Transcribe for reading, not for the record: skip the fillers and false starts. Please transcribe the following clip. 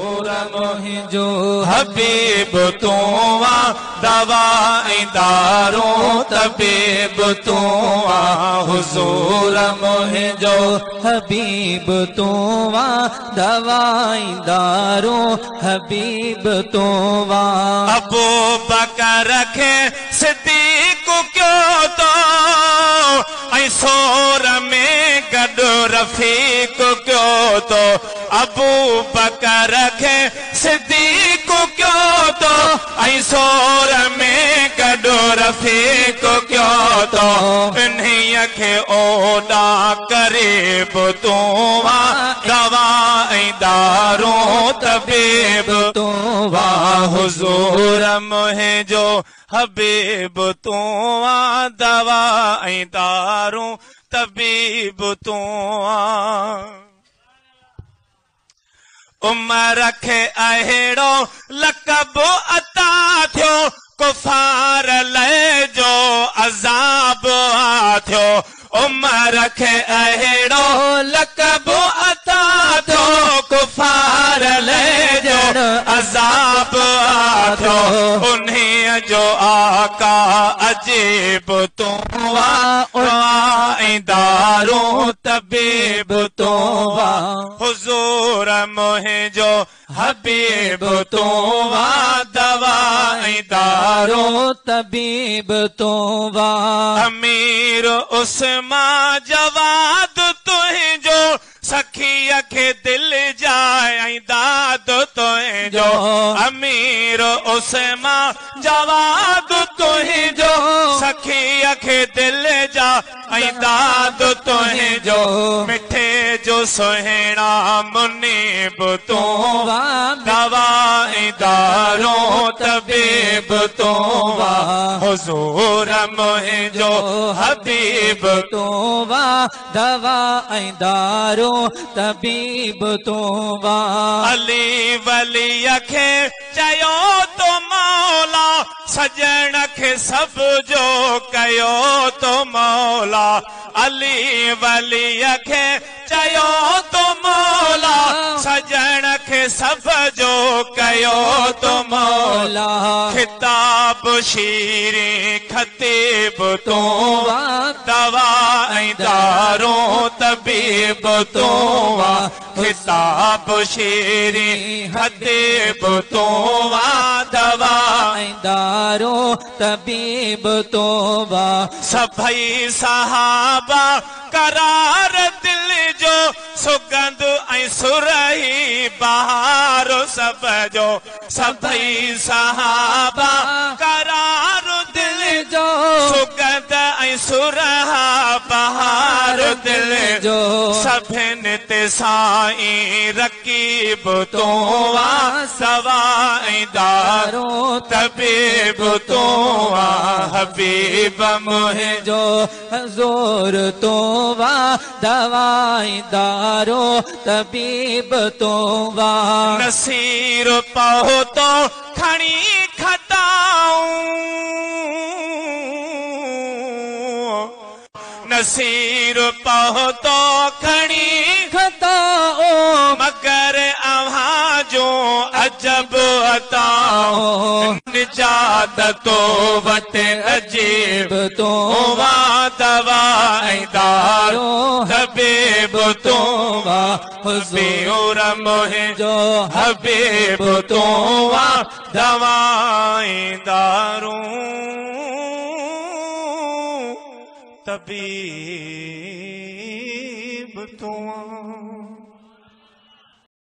हुज़ूर मुंहिंजो हबीब तूं आ, दवा ऐं दारू तबीब तूं आ। हुज़ूर मुंहिंजो हबीब तूं आ, दवा ऐं दारू हबीब तूं आ। अबू बकर खे सिद्दीक़ कयो तो, ऐं सोर में गॾु रफ़ीक़ कयो तो। अबू बकर खे सिद्दीक़ कयो तो, ऐं सोर में गॾु रफ़ीक़ कयो तो। इन्हीअ खे ओॾा क़रीब तूं आ, दवा ऐं दारू तबीब तूं आ। हुज़ूर मुंहिंजो हबीब तूं आ, दवा ऐं दारू तबीब तूं आ। उमर खे अहिड़ो लक़ब अता थियो, कुफार लाइ जो अज़ाब आ थियो। उमर खे अहिड़ो लक़ब अता थियो, कुफार लाइ जो अज़ाब आ थियो। उन्हीअ जो आका अजीब तूं आ, ऐं दारू तबीब तूं आ। हुज़ूर मुंहिंजो हबीब तूं आ, दवा ऐं दारू तबीब तूं आ। अमीर उस्मान जवाद तुंहिंजो, सखीअ खे दिल जाए ऐं दाद तुंहिंजो। अमीर उस्मान जवाद तुंहिंजो, सखीअ खे दिल जा ऐं दाद तुंहिंजो। मिठे जो सुहिणा मुनीब तूं आ, दवा ऐं दारू तबीब तूं आ। हुज़ूर मुंहिंजो हबीब तूं आ, दवा ऐं दारू तबीब तूं आ। अली वलीअ खे चयो तो मौला, सजण खे सभु जो कयो तो मौला। अली वलीअ खे चयो तो मौला, सजण खे सभु जो कयो तो मौला। खिताब शीरी खतीब तूं आ, दवा ऐं दारू तबीब तूं आ। खिताब शीरी खतीब तूं आ, दवा ऐं दारू तबीब तूं आ। सभई सहाबा करार दिल जो, सुगंध ऐं सुरही बहार सभ जो। सभई सहाबा करार दिल जो, सुगंध ऐं सुरहा बहार दिल जो। सभिनि ते साईं रकीब तूं आ, दवा ऐं दारू तबीब तूं आ। हबीब मुंहिंजो हुज़ूर तूं आ, दवा ऐं दारू तबीब तूं आ। नसीर पहुतो खणी खताऊं, नसीर पहुतो खणी खताऊं, मगर अव्हां जो अजब अताऊं। निजात तो वटि अजीब तूं आ, दवा ऐं दारू तबीब तूं आ। हुज़ूर मुंहिंजो हबीब तूं आ, दवा ऐं दारू तबीब तूं आ।